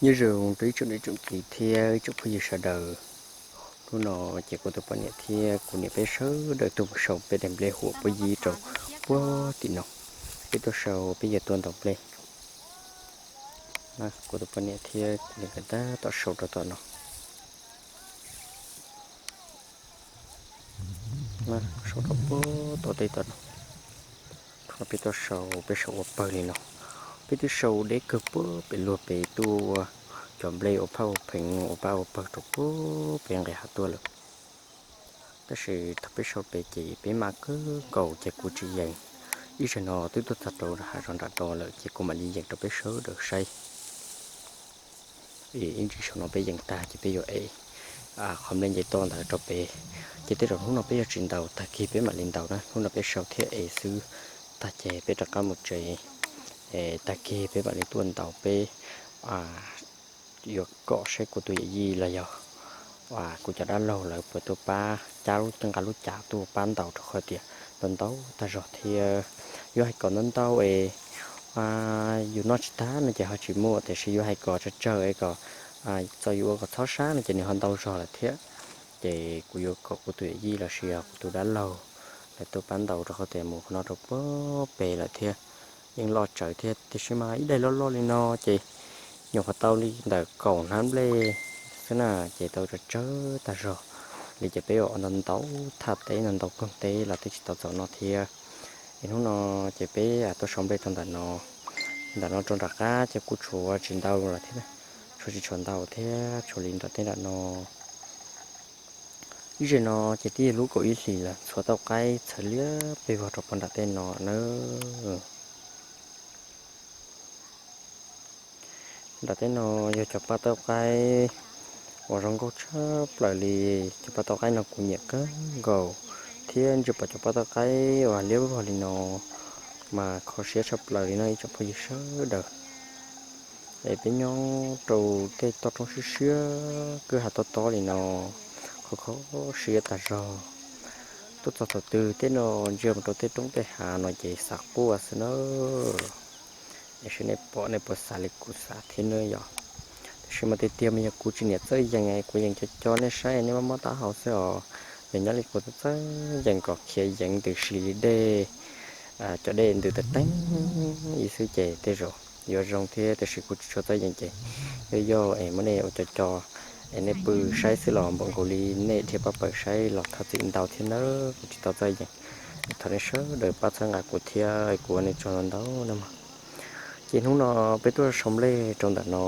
Nyob zoo rau ib tsoom niam tsoom txiv thiab ib tsoom phooj ywg sawv daws. Hnub no ces kuv tus poj niam thiab kuv niam peb sawv daws tuaj mus sau peb daim nplej huam puab yib rau puag tim no. Peb tuaj sau peb yuav tuaj ntaus nplej. Kuv tus poj niam thiab kuv niam nkawd tab tom sau rau tom no. Sau rau puag tom tej tom no. Thaum no peb tuaj sau, peb sau ua pawg li no. Peb twb sau deb kawg puag pem luag pem tuaj ua cov nplej ua phaj ua pheev ua pab ua pawg rau puag pem nqis hav tuaj lawm. Tab sis thaum peb sau pem ces peb mam kawg nkaus ces kuv tsis yeem. Ib zaug no twb tuaj txog rau hav zos nram no lawm ces kuv mam li yeem rau peb sawv daws saib. Ib ntsis saum no peb yeem tag ces peb yuav ev qhov nplej nce toj ntawd rau pem. Ces tej zaum hnub no peb yuav tsis ntaus, tag kis peb mam li ntaus na. Hnub no peb sau thiab ev xwb, tag ces peb rov qab mus tsev. Tag kis peb mam li tuaj ntaus, peb yuav kom saib kuv tus yawm yij los yog kuv cov dab laug lawv puas tuaj pab cab lub, nqa lub cav tuaj pab ntaus, rau qhov tias ntau ntau tag zog thiab. Yuav hais kom ntau ntau es yus noj tsis tag no ces ho tsis muaj, tiam sis yuav hais kom tsawg tsawg es kom txaus yus ua kom txhob sab no ces nws ho ntau zog lawm thiab. Ces kuv yuav kom kuv tus yawm yij los sis yog kuv tus dab laug lawv tuaj pab ntaus, rau qhov tias mus qhov no rau puag pem lawm thiab, yeej loj tsawv thiab. Tiam sis mas ib daim loj loj li no ces nyuam qhuav tau li ntawm kaum hnab nplej xwb na, ces tau tsawg tsawg tag zog li. Ces peb ua ntau ntau thaj teb, ntau ntau koog teb los twb tsis tau txaus noj thiab. Es hnub no ces peb tuaj sau nplej rau ntawm no, ntawm no rau nram qab ces kuj tshuav tsis ntau lawm thiab, tshuav tsis tshua ntau thiab, tshuav li nram teb nram no. Ib zaug no ces twb yog lub kaum ib hlis lawm, txhuav tauj qaib txhawv liab pes vog rau puag nram tej no na. Nram tej no yog cov paj tauj qaib uas zoo nkauj tshaj plaws li. Cov paj tauj qaib no kuv nyiam kawg nkaus thiab. Ntsia pom cov paj tauj qaib uas liab vog li no mas kho siab tshaj plaws li no ib tsoom phooj ywg sawv daws. Es peb nyob rau tej toj roob siab siab kwj ha tob tob li no, kho kho siab tas zog. Tuaj txog thaum twg tej no ntsia mus rau tej roob tej hav no ces xav quaj xwb na. Es seb nej pom nej puas xav li kuv xav thiab na yom. Tiam sis mas tiag tiag mas yog kuv tsis niam txawj yees, kuv yees co co nej saib nej mob mob taub hau xwb os. Yog nyob li kuv txawj yees kom khiav yeev ntws si li dej, cov dej ntws teeb teeb ib xwb ces tej zaum yuav zoo thiab, tiam sis kuv tsis tshua txawj yees ces yog yog es muab nej ua co co es nej pw saib xwb los npaum nkaus li nej dhia paj pawg saib los thov txim ntau thiab nawb, kuv tsis tau txawj yees. Thov nej sawv daws pab txhawb nqa kuv thiab, kuv ua nej tsaug ntau ntau nawb mog. Ces hnub no peb tuaj sau nplej rau ntawm no,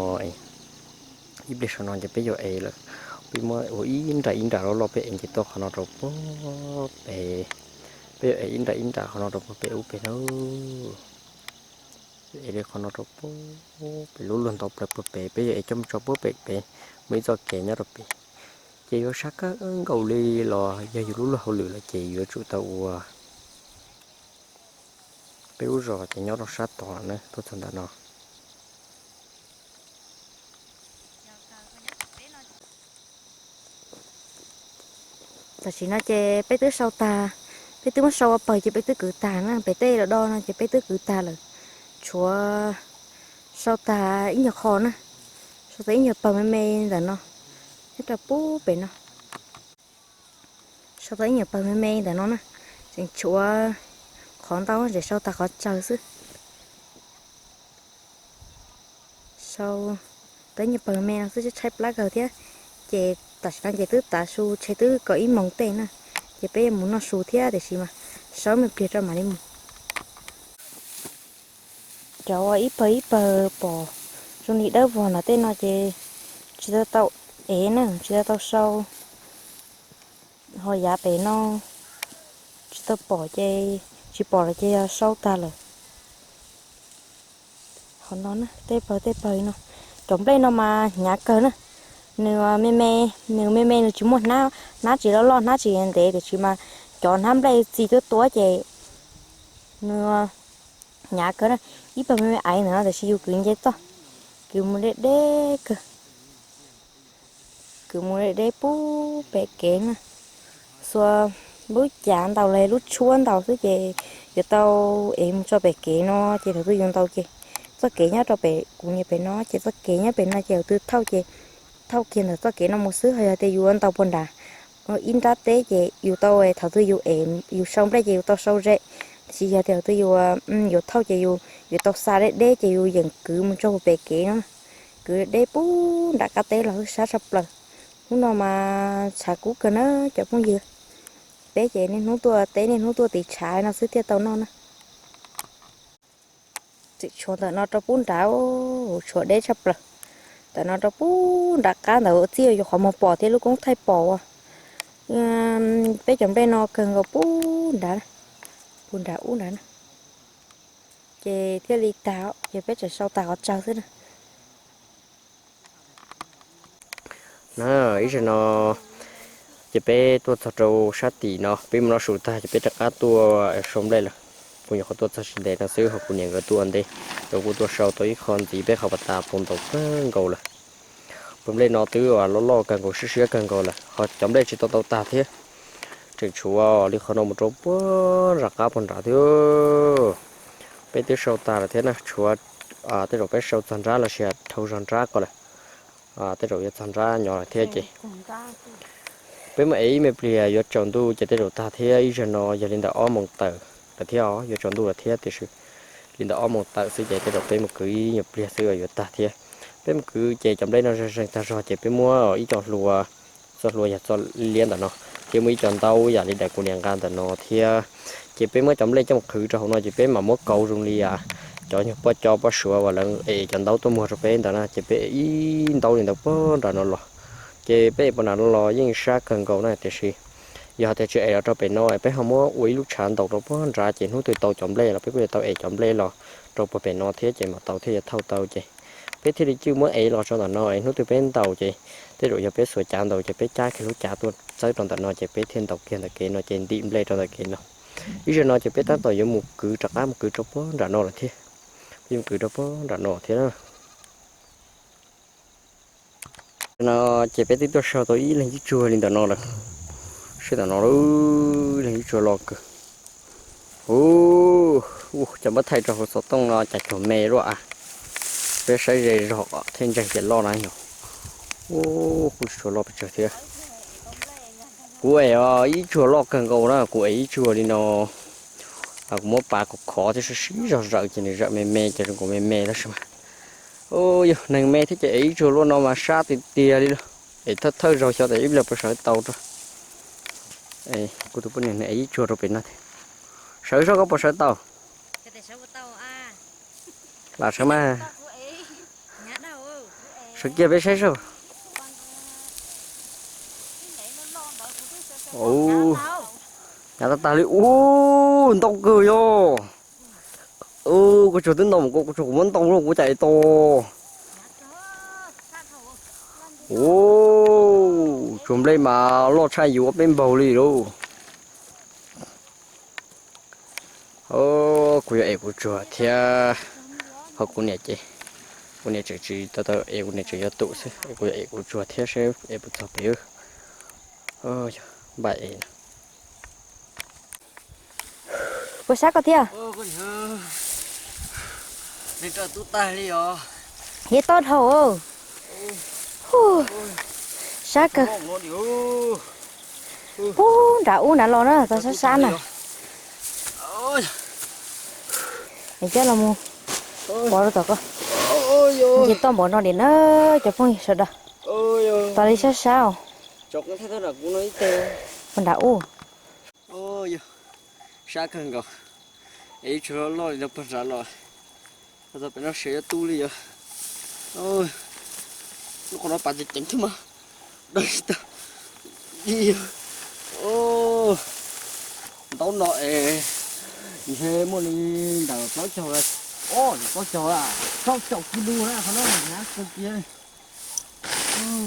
ib pliag saum no ces peb yuav ev lawm. Peb muab ua ib nra ib nra loj loj, peb ev nce tuaj qhov no rau puag pem. Peb yuav ev ib nra ib nra qhov no rau puag pem ub pem na. Ev li qhov no rau puag pem lub luag ntau plaws puag pem, peb yuav ev coj mus tso puag pem pem, muaj ib txoj kev nyob rau pem. Ces yuav sab kawg nkaus li los yog yus lub luag hauj lwm lawm ces yuav tsum tau ua. Peb lub zos ces nyob rau sab tod na, tuaj txog ntawm no. Tam sim no ces peb twb sau tag, peb twb muab sau ua pawg ces peb twb kwv tag na, pem tej los do no ces peb twb kwv tag lawm. Tshuav sau tag ib nyuag qho na, sau tag ib nyuag pawg me me ntawm no, nyob rau puag pem no. Sau tau ib nyuag pawg me me ntawm no na, tseem tshuav qhov ntau, tseem sau tag qhov tsawg xwb. Sau tau ib nyuag pawg me no xwb, tshaib plab kawg thiab. Ces tam sim no ces twb tav su, tshe twb kaum ib moos tej na, ces peb yuav mus noj su thiab, tiam sis mas sau me pliag rau mam li mus. Cov uas ib pawg ib pawg pom zoo li dawb vog nram tej no ces tsis tau tau ev na, tsis tau tau sau. Ho yav pem no tsis tau pom ces, tsis pom lawm ces yog sau tag lawm. Qhov no na, tej pawg tej pawg no, cov nplej no mas hnyav kawg na. Nws me me, nws me me nws tsis muaj hnab, hnab tsis loj loj hnab tsis ntev, tiam sis mas cov hnab nplej txi tuab tuab ces nws hnyav kawg na. Ib pawg me me aiv ntawm no tiam sis yus kwv nce toj, kwv mus deb deb kawg. Kwv mus deb deb puag pem kev na, xuas lub cav ntaus los lub tshuab ntaus xwb ces yuav tau ev mus tso pem kev no ces thaum twg yus ntaus ces, ces txoj kev nyob rau pem kuv niam pem no ces txoj kev nyob pem no ces yus twb thauj ces thauj kiag ntawm txoj kev no mus xwb, ho yog tias yus ua ntau puag nrad ib nrab teb ces yus tau thaum twg yus ev yus sau nplej ces yus tau sau ze, tiam sis yog tias thaum twg yus yuav thauj ces yus yuav tau xa deb deb ces yus yeem kwv mus txog puag pem kev no, kwv deb puag nram qab teb los sab tshaj plaws. Hnub no mas tshav kub kawg na cov phooj ywg. Peb ces niaj hnub tuaj teb niaj hnub tuaj tiv tshav no xwb thiaj tau noj na. Tseem tshuav ntawm no rau puag nrad, tshuav deb tshaj plaws. Ntawm no rau puag nram qab ntawd txij yuav qhov muag pom thiab lub koob thaij pom as. Peb cov nplej no kawg nkaus puag nrad, puag nrad ub nrad na. Ces thiaj li tag, ces peb tseem sau tag qhov tsawg xwb na. Na, ib zaug no ces peb tuaj txog rau sab tim no, peb mus noj su tag ces peb rov qab tuaj sau nplej lawm. Kuv nyuam qhuav tuaj txog tsis ntev no xwb, ho kuv niam nkawd tuaj ua ntej, nkawd kuj tuaj sau tau ib qho ntxiv peb qhov pas tas puv ntaus kawg nkaus lawm. Puag nplej no twb loj loj kawg nkaus siab siab kawg nkaus lawm, ho cov nplej tsis tau tau tag thiab. Tseem tshuav li qhov no mus rau puag nram qab puag nrad thiab. Peb twb sau tag lawm thiab na, tshuav tej zaum peb sau txog nrab los sis dhau zog nrab ko lawm. Tej zaum yuav txog nrab nyob lawm thiab ces peb muab ev ib me pliag yuav tsaus ntuj ces tej zaum tag thiab. Ib zaug no yog li ntawm ob moos tawm lawm thiab os, yuav tsaus ntuj lawm thiab tiam sis li ntawm ob moos tawm xwb ces tej zaum peb mus kwv ib nyuag pliag xwb yuav tag thiab. Peb mus kwv ces cov nplej no zeeg zeeg tag zog ces peb muab ib co hlua, txoj hlua yog txoj liab ntawm no, thiab muaj ib co ntaub yam li daim kuv niam nqa ntawm no thiab. Ces peb muab cov nplej coj mus qhwv rau hauv no ces peb mam muab kauv zoo li cov nyuag poj co poj suav uas lawv ev cov ntaub tuaj muag rau peb ntawd na, ces peb ev ib ntaub li ntawd puag nram no los. Ces peb ev puag nram no los yeej sab kawg nkaus na, tiam sis yog hais tias tsis ev los rau pem no peb ho muab ua ib lub tshav ntaus rau puag nrad ces hnub twg tau cov nplej los peb kuj yuav tau ev cov nplej los rau puag pem no thiab ces mam tau thiaj yuav thauj tau ces peb thiaj li cwj muab ev los rau ntawm no es hnub twg peb ntaus ces tej zaum yog peb xuas cav ntaus ces peb cab kiag lub cav tuaj txawb rau ntawm no ces peb thiaj ntaus kiag ntawm kev no ces ntim nplej rau ntawm kev no. Ib zaug no ces peb tab tom yuav mus kwv rov qab mus kwv rau puag nram no lawm thiab. Peb yuav mus kwv rau puag nram no thiab na. No ces peb twb tuaj sau tau ib leeg ib tsuag li ntawm no lawm. Seb ntawm no ib leeg ib tsuag loj kawg. Ub, cov npab thaij rau hauv xov tooj no cas cuag me luaj a. Peb saib ze zog thiaj ntseeg tias loj na yog. Ub, kuj tsis tshua loj pes tsawg thiab. Kuv ev ib tsuag loj kawg nkaus na, kuv ev ib tsuag li no. Kuv muab pas kom khov thiab sib sib zog zawm ces nws zawm me me ces zoo nkaus me me tab sis mas yog neeg me thiab ces ev ib tsuag luaj no mas sab tiag tiag li lauj. Ev thawj thawj zaug xyov tas ib pliag puas sawv tau rau. Kuv tus poj niam nws ev ib tsuag rau pem no thiab. Sawv soj koj puas sawv tau? Lam sawv mas. Sawv kiag peb saib soj. Hnyav tag tag li ub, ntau kawg yog. Kuv tsuag twb ntau mus, kuv tsuag kuv muab ntau lawm kuv cas ev tau. Ub, tsuag nplej mas loj tshaj yus ob peb npaug li lauj. Kuv yuav ev kuv tsuag thiab. Ho kuv niam ces, kuv niam tseem tsis tau tau ev, kuv niam tseem yuav tum xwb, kuv yuav ev kuv tsuag thiab seb ev puas txog pem. Npaj ev. Puas sab koj thiab? Yeej toj dhau. Sab kawg. Puag nram ub nrad los na, tau sab sab na. Coj los mus pov rau tom koj. Ces toj npaum no dim na cov phooj ywg sawv daws. Tos li sab sab os. Puag nram ub. Sab kawg nkaus. Es ib tsuag loj loj li no puag nrad los. Tau pem no siav yuav tu li yog. Lub qhov no pas ceev ceev thiab mas. Dawb tag. Ib yog. Ntaub no es ntshe muaj li ntawm plaub caug, plaub caug, plaub caug kilo na, qhov no hnyav kawg kiag.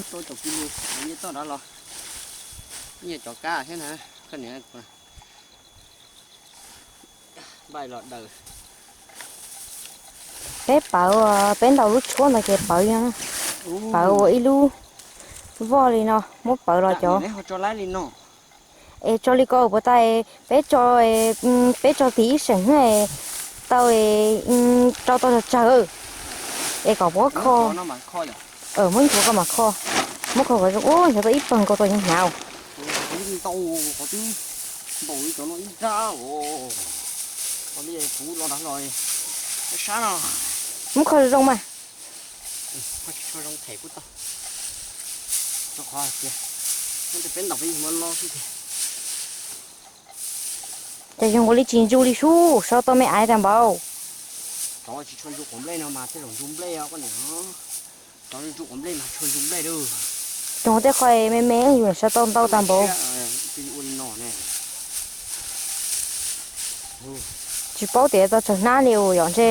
Plaub caug kilo, yeej toj nrad los. Yeej cov kab thiab na, koj niam. Npaj los daws. Peb pawv, peb ntaus lub tshuab ntawd ces pawv yog, pawv ua ib lub voj li no muab pawv los cov. Es tso li ko puas tau, peb tso, peb tso tig ib seem tau, rau tau tsawg tsawg. Es kom muab kho. Muab ib nchuav koj mam kho. Muab kho kom zoo ub, nchuav tau ib pawg nkaus tau hnyav hnyav. Ntau, qhov twb npaum li cov no ib nrab os. Qhov li kuv los nrad los sab no. Muab kho zoo mas. Kho tsis kho zoo them kuj tau. Rau qhov tias peb ntaus peb yeej muab lob xwb tiag. Ces zoo nkaus li tsis ntsu li sub, so tau me aiv tag npaum. Cov tsis tshua ntsu quav nplej no mas tej zaum ntsu nplej os koj niam. Cov ntsu quav nplej mas tshua ntsu nplej lawm. Cov tej qhov me me yus so tau ntau tag npaum. Ua li no ne. Tsis paub tias tau tsawg hnab li us, yom, ntshe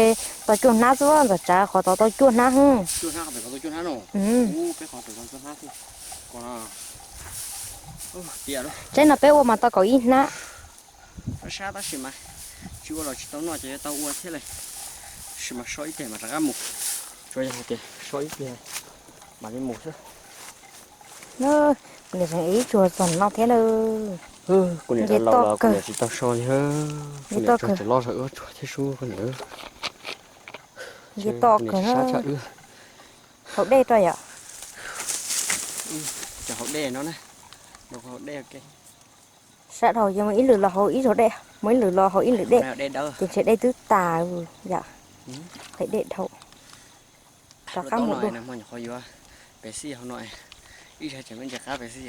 tau cuaj hnab xwb, ntxawm tsav qhov tod tau cuaj hnab. Cuaj hnab, qhov pem tau cuaj hnab no. Peb qhov pem tau cuaj hnab xwb. Tsaib no peb ua mas tau kaum ib hnab. Sab tab sis mas tsis ua los tsis tau noj ces yuav tau ua thiab lawm. Tab sis mas so ib pliag mas rov qab mus. Tsuas yog hais tias so ib pliag mam li mus xwb. Kuv niam tseem ib tsuag txog no thiab na. Kuv niam tau laus los kuv niam tsis tau so li. Kuv niam tseem los zog wb tsuag thiab sub kuv niam. Nce toj kawg na. Haus dej rau yom. Cov haus dej no na. Haus dej. Sab dhau yog muaj ib lwm los haus ib zaug dej, muaj ib lwm los haus ib lwm dej, ces ntshe dej twb tas yom. Qhais dej dhau. Rov qab mus dua. Qhov yuav pes xij hauv no, ib zag tseem me ntsis qab pes xij.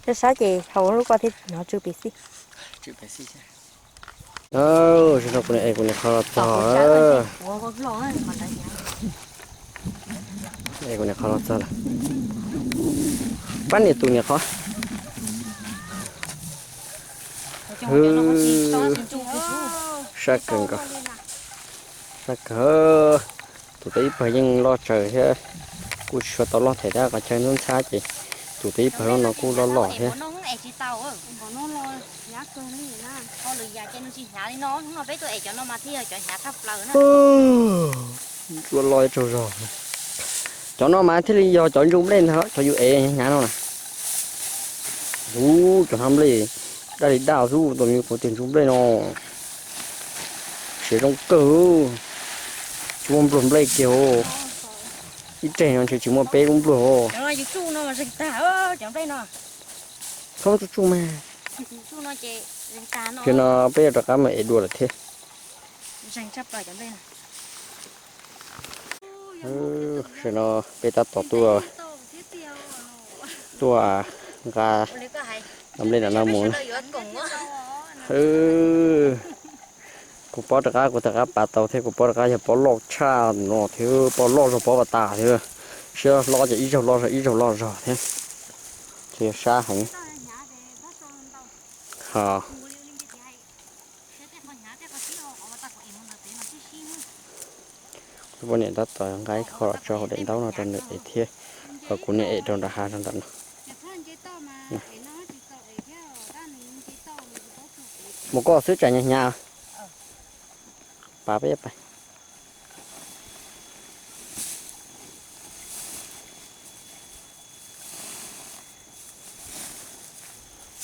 Sab sab ces haus lub ko thiab hnov tsw pes xij. Tsw pes xij. Zaum no kuv niam, kuv niam qhov los txog. Es kuv niam qhov los txog lawm. Pab niam tus niam qhov. Sab kawg nkaus. Sab kawg. Tus tau ib pawg yeej loj tsawv thiab, kuj tsis tshua tau loj them tab qhov chaw ntxhab ntxhab ces tus tau ib pawg no kuj loj loj thiab. Loj loj tsaug zog. Cov no mas thiaj li yog cov ntsuj nplej ntag, cov yus ev hnyav hnyav no na. Ub, cov hnab nplej daj li daj xwb, tau yus kuv tias ntsuj nplej no siav zoo kawg. Tsis muaj npluag nplej kiag os. Ib teg no ntshe tsis muaj peb lub npluag os. Tsuj tsuj mas. Ces no peb yuav rov qab mus ev dua lawm thiab. Tam no peb tab tom tuaj, tuaj nqa nplej no mus. Kuv pob rov qab, kuv rov qab pav tau thiab, kuv pob rov qab yog pob loj tshaj no thiab, pob loj zog pob pas tas thiab. Siab hlob ces ib zaug loj zog ib zaug loj zog thiab. Ces sab heev. Ho kuv poj niam tab tom nqa ib qho los tso hauv daim ntaub no rau nws ev thiab, ho kuv niam ev rau nram hav rau nram no. Mus koj xwb tsam hnyav hnyav. Pav peb pais.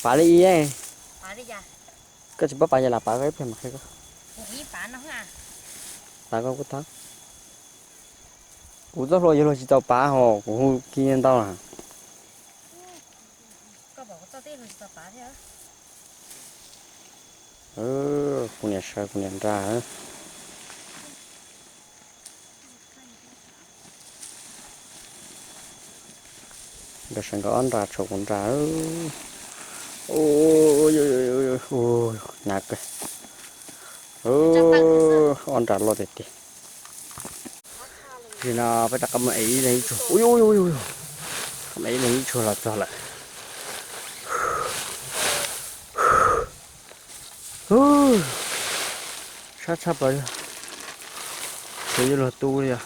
Pav li ib. Koj tsis paub pav ces lam pav koj ib pliag mas qhia koj. Pav koj kuj tau. Kuv txoj hlua yuav luag tsis tau pav hos kuv hu kiag ntau na. Kuv niam sawv kuv niam nra. Nkawd sawv nkawd ob nra tshuav kuv nra. Hnyav kawg. Ob nra loj tiag tiag. Tam no peb rov qab mus ev ib leeg ib tsuag. Ub, ib leeg ib tsuag los txog lawm. Sab tshaj plaws li. Ces yuav luag tu li os.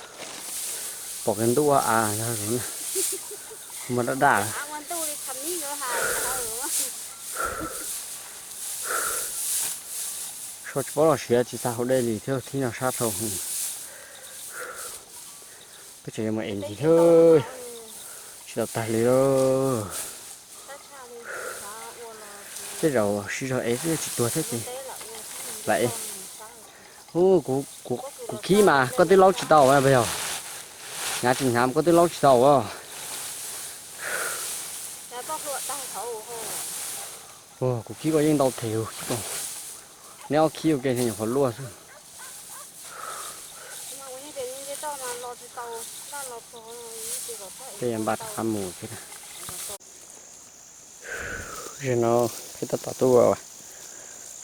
Pom kev ntuj ua av yog, mas daj daj. So tsis paub los siav tsis tag hauv dej li thiab, thib no sab dhau. Peb tseem yuav mus ev ntxiv thiab, tsis tau tag li os. Tej zaum siv zog ev xwb tsis tuag thiab ces lam ev. Ub, kuv khib mas koj twb laub tsis tau na puas yog? Hnyav tsis hnyav koj twb laub tsis tau as. Kuv khib koj yeej ntau them. Neb ob khib ua ke nyuam qhuav luaj xwb. Peb npaj rov qab mus thiab. Zaum no peb tab tom tuaj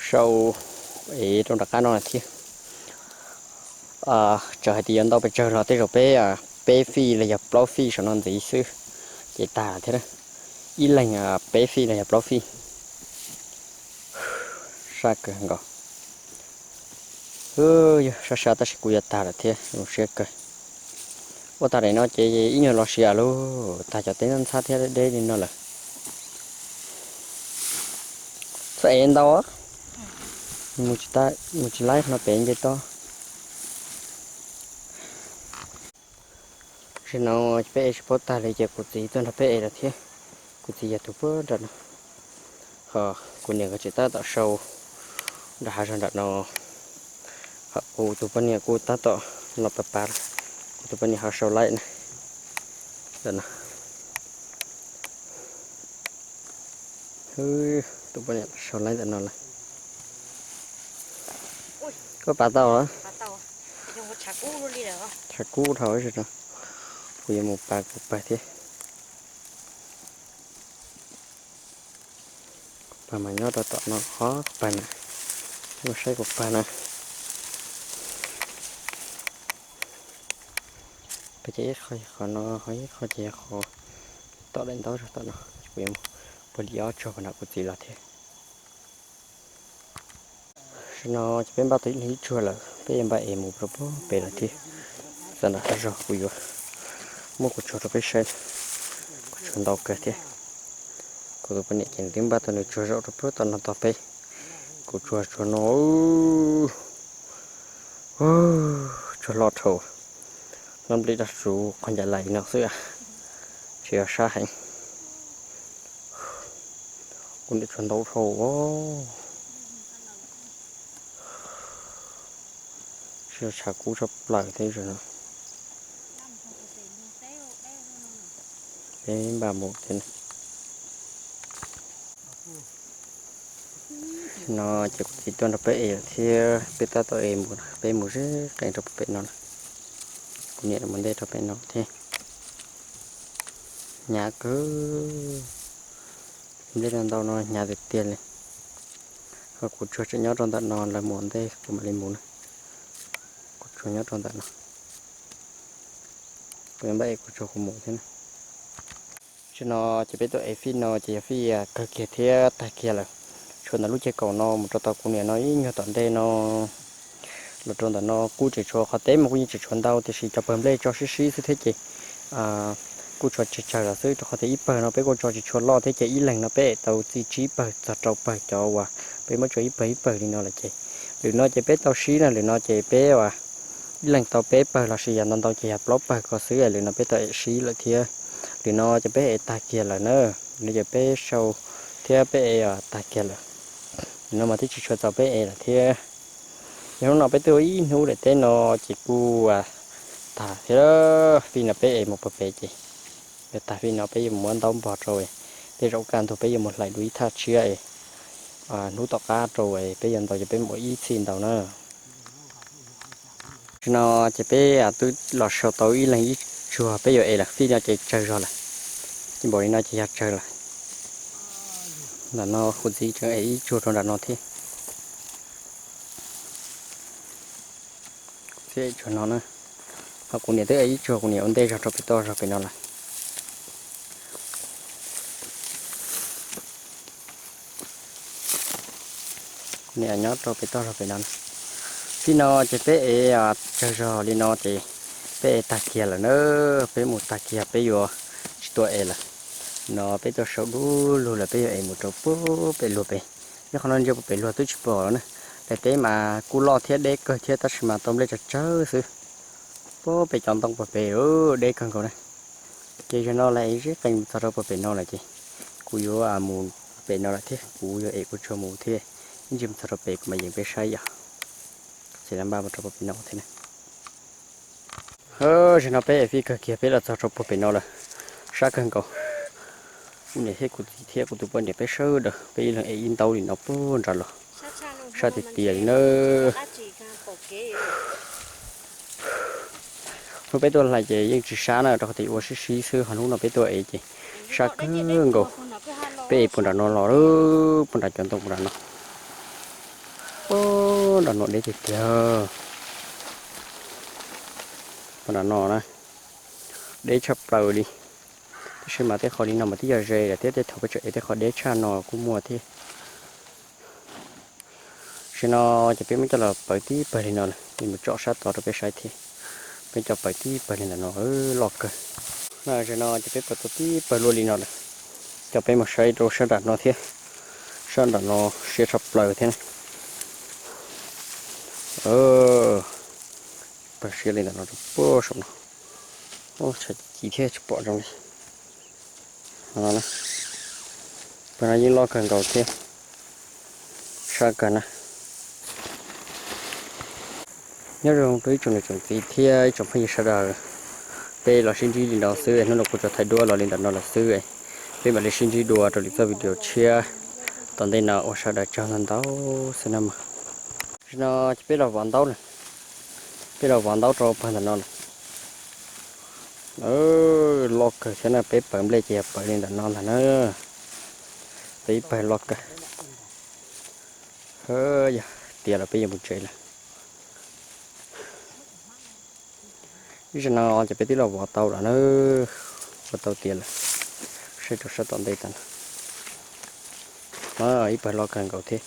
sau ev rau nram qab no thiab. Txawm hais tias yuav ntau pes tsawg los tej zaum peb peb fij los yog plaub fij saum no ntxiv xwb ces tag thiab. Ib leeg peb fij los yog plaub fij. Sab kawg nkaus. Yog sab sab tab sis kuj yuav tag lawm thiab, zoo siab kawg. Ua tag daim no ces ib nyuag los siav lauj, tag cov teb ntxhab thiab deb li no lawm. Txhob ev ntau, mus tsis laib no pem nce toj. Zaum no peb ev tsis paub tag li ces kuv txiv tuaj nrog peb ev lawm thiab. Kuv txiv yog tus puag nram no, ho kuv niam nkawd tseem tab tom sau nram hav zoov nram no. Ho kuv tus poj niam kuj tab tom los pab pab, kuv tus poj niam ho sau laib na. Tus poj niam sau laib ntawm no lawm. Koj pav tau los? Tshav kub dhau, kuv yuav mus pav kuv pawg thiab. Kuv pawg mas nyob rau tom no, kuv pawg na, mus saib kuv pawg na. Pawg ces ib qho yog qhov no, ho ib qho ces yog qhov tom daim ntaub zog tom no, kuv yuav mus puag li ob tsuag puag nram kuv txiv los thiab. Zaum no ces peb npaj tau ib leeg ib tsuag lawm, peb yuav npaj ev mus rau puag pem lawm thiab. Txog nram qab zog kuv yuav muab kuv tsuag rau peb saib, kuv tsuag ntau kawg thiab. Kuv tus poj niam ces nws twb npaj tau nws tsuag zaum rau puag tom no tos peb. Kuv tsuag tsuag no, tsuag loj dhau, hnab nplej daj suv qhov ncauj lais no xwb, tsis yog sab heev. Kuv niam tsuag ntau dhau os. Tsis yog tshav kub tshaj plaws thiab zaum no. Peb npaj mus thiab. No ces kuv txiv tuaj nrog peb ev lawm thiab, peb tab tom ev mus, peb mus ze qees rau pem no na. Kuv niam mus ntej rau pem no thiab. Hnyav kawg, nplej no ntau no hnyav tiag tiag li. Ho kuv tsuag tseem nyob rau ntawm no, lawv mus ua ntej kuv mam li mus na. Kuv tsuag nyob rau ntawm no, kuv yuav npaj ev kuv tsuag kuv mus thiab na. Zaum no ces peb tuaj ev fij no ces yog fij kawg kiag thiab tag kiag lawm. Tshuav ntawm lub ceg kaum no mus rau tom kuv niam no ib nyuag tom ntej no los rau ntawm no kuj tseem tshuav, qhov teb mas kuj yeej tseem tshuav ntau tiam sis cov pawg nplej tso sib sib xwb thiab ces kuj tshuav tsawg tsawg los xwb, rau qhov tias ib pawg no peb kuj tso tsis tshua loj thiab ces ib leeg no peb ev tau txij tsib pawg txog rau pawg cov uas peb muab tso ib pawg ib pawg li no lawm ces lwm no ces peb tau sib na, lwm no ces peb ua ib leeg tau peb pawg los sis yog ntau ntau ces yog plaub pawg ko xwb, lwm no peb tau ev sib lawm thiab. Lwm no ces peb ev tag kiag lawm na, lwm no ces peb sau thiab peb ev tag kiag lawm. Lwm no mas twb tsis tshua txaus peb ev lawm thiab. Yog hnub no peb tuaj ua ib hnub daim teb no ces kuj tag thiab. Fij no peb ev mus puag pem ces yog tag fij no peb yuav mus muab ntaub npog rau, tej zaum kaj ntug peb yuav mus hlais dua ib thaj tshiab es hnub tom qab rau peb yuav ntaus ces peb mus ua ib txhij ntaus na. Zaum no ces peb twb los sau tau ib leeg ib tsuag peb yuav ev lawm, fij no ces tsawg zog lawm. Ces npaum li no ces yog tsawg lawm. Nram no kuv txiv tseem ev ib tsuag rau nram no thiab. Kuv txiv ev tsuag no na, ho kuv niam twb ev ib tsuag, kuv niam ua ntej zog rau pem toj zog pem no lawm. Kuv niam nyob rau pem toj zog pem no. Fij no ces peb ev tsawg zog li no ces peb ev tag kiag lawm na, peb mus tag kiag peb yuav tsis tuaj ev lawm. No peb tuaj sau dub lug lawm peb yuav ev mus rau puag pem luag pem. Nyob qhov no ntsia puag pem luag twb tsis pom lawm na. Daim teb mas kuj loj thiab deb kawg thiab tab sis mas tau nplej tsawg tsawg xwb. Puag pem cov ntoo puag pem deb kawg nkaus na. Ces zaum no lawv ev zeb qees txog rau puag pem no lawm ces kuv yuav mus pem no lawm thiab, kuv yuav ev kuv tsuag mus thiab. Ib ntsis mus txog rau pem kuv mam yeem peb saib yom. Ces lawv npaj mus rau puag pem no thiab na. Zaum no peb ev fij kawg kiag peb los txog rau puag pem no lawm, sab kawg nkaus. Kuv niam thiab kuv txiv thiab kuv tus poj niam peb sawv daws peb ib leeg ev ib ntaub li no puag nram los, sab tiag tiag li na. Hnub peb tuaj hlais ces yeej tsis sab na, rau qhov tias ua sib sib xwb, ho hnub no peb tuaj ev ces sab kawg nkaus. Peb ev puag nram no los, puag nram cov ntoo puag nram no. Puag nram no deb tiag tiag. Puag nram no na, deb tshaj plaws li. Tab sis mas tej qhov li no mas twb yog ze lawm thiab, tej thaum peb tseem ev tej qhov deb tshaj no kuj muaj thiab. Zaum no ces peb muab coj los paws tib pawg li no lawm, mus tsom sab tod rau peb saib thiab. Peb coj paws tib pawg li ntawm no, loj kawg. Zaum no ces peb paws tau tib pawg luaj li no lawm, coj peb mus saib rau sab nram no thiab. Sab nram no siab tshaj plaws thiab na. Pawg siab li ntawm no rau puag saum no. Tshav ci thiab tsis pom zoo li. Pawg no yeej loj kawg nkaus thiab, sab kawg na. Nyob zoo rau ib tsoom niam tsoom txiv thiab ib tsoom phooj ywg sawv daws, peb los sib ntsib li no xwb, hnub no kuv tso thaij duab los li ntawm no lawm xwb, peb mam li sib ntsib dua rau lwm txoj video tshiab. Tom ntej no ua sawv daws tsaug ntau ntau xwb na mog. Zaum no ces peb los vov ntaub lawm, peb los vov ntaub rau pawg ntawm no lawm. Loj kawg thiab na, peb paws nplej ces yog paws li ntawm no ntag na. Peb ib pawg loj kawg. Yog tiav lawm peb yuav mus tsev lawm. Ib zaug no ces peb twb los vov tau lawm na, vov tau tiav lawm. Saib rau sab tom ntej tas no, ib pawg loj kawg nkaus thiab.